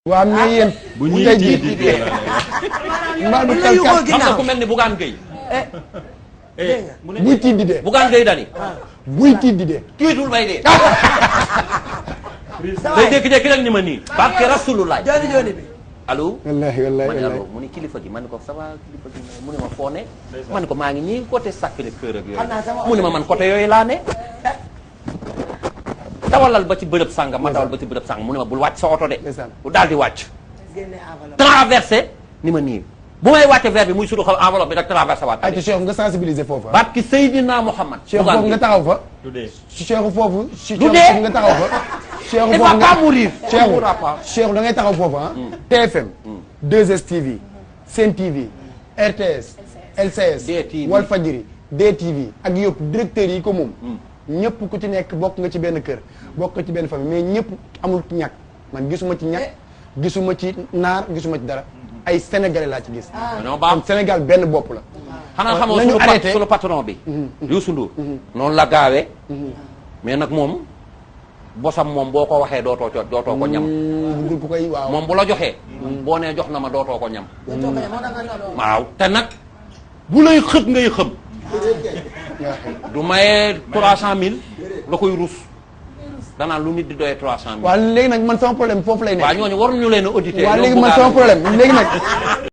waaw mais yéen. bu ñuy tiitee mbaa du xam kalkal nga ku mel ni Bougane Gueye. buy tiit di dee. Bougane Gueye dani buy tiit di dee. tiitul bay dee. day jékki-jékki rek ni ma nii. barke Rasulullah. jooni jooni bi. allo. wallaahi wallaahi ma ne wallaahi. allo mu ni kilifa gi ma ne ko ça va kilifa gi mu ne ma foo ne. ma ne ko maa ngi nii côté Sacré-Cœur ak yooyu. mu ne ma man côté yooyu laa ne. dawalal ba ci bërëb sàngam ma dawal ba ci bërëb sàngam mu ne ma bul wàcc sa oto de. bu daal di wàcc. traversé ni ma nii bu may wàcce verre bi muy sudu xaw enveloppe bi rek traversé waat. ayca Cheikh nga sensibiliser foofu ah. baat ki Seydina Mouhamad. Cheikh foofu nga taxaw fa. du dee. Cheikh foofu. du dee nga taxaw fa. Cheikh il foofu va pas mourir. Cheikh da ngay taxaw foofu ah. TFM. 2STV. Sen TV. RTS. LCS. DTV Walfadjri. DTV ak yëpp directeurs yi ko moom. ñëpp ku ci nekk bokk nga ci benn kër. bokk nga ci benn famille mais ñëpp amul ñàkk man gisuma ci ñàkk. gisuma ci naar gisuma ci dara. ay sénégalais laa ci gis. non baax kon Sénégal benn bopp la. xanaa xamoo nañu arrêté sunu patron bi. Youssou Ndour. noonu la gaawee. mais nag moom bosam moom boo ko waxee dootoo ko ñam. bëggul ku koy waaw. moom bu la joxee. boo nee jox na ma dootoo ko ñam. waaw te nag bu lay xët ngay xëm. du maye 300000 da koy rus. danaan lu nit di doyee 300000. waaw léegi nag man sama problème foofu lay nekk. waaw ñooñu waruñu leen a auditer. waaw léegi man sama problème léegi nag.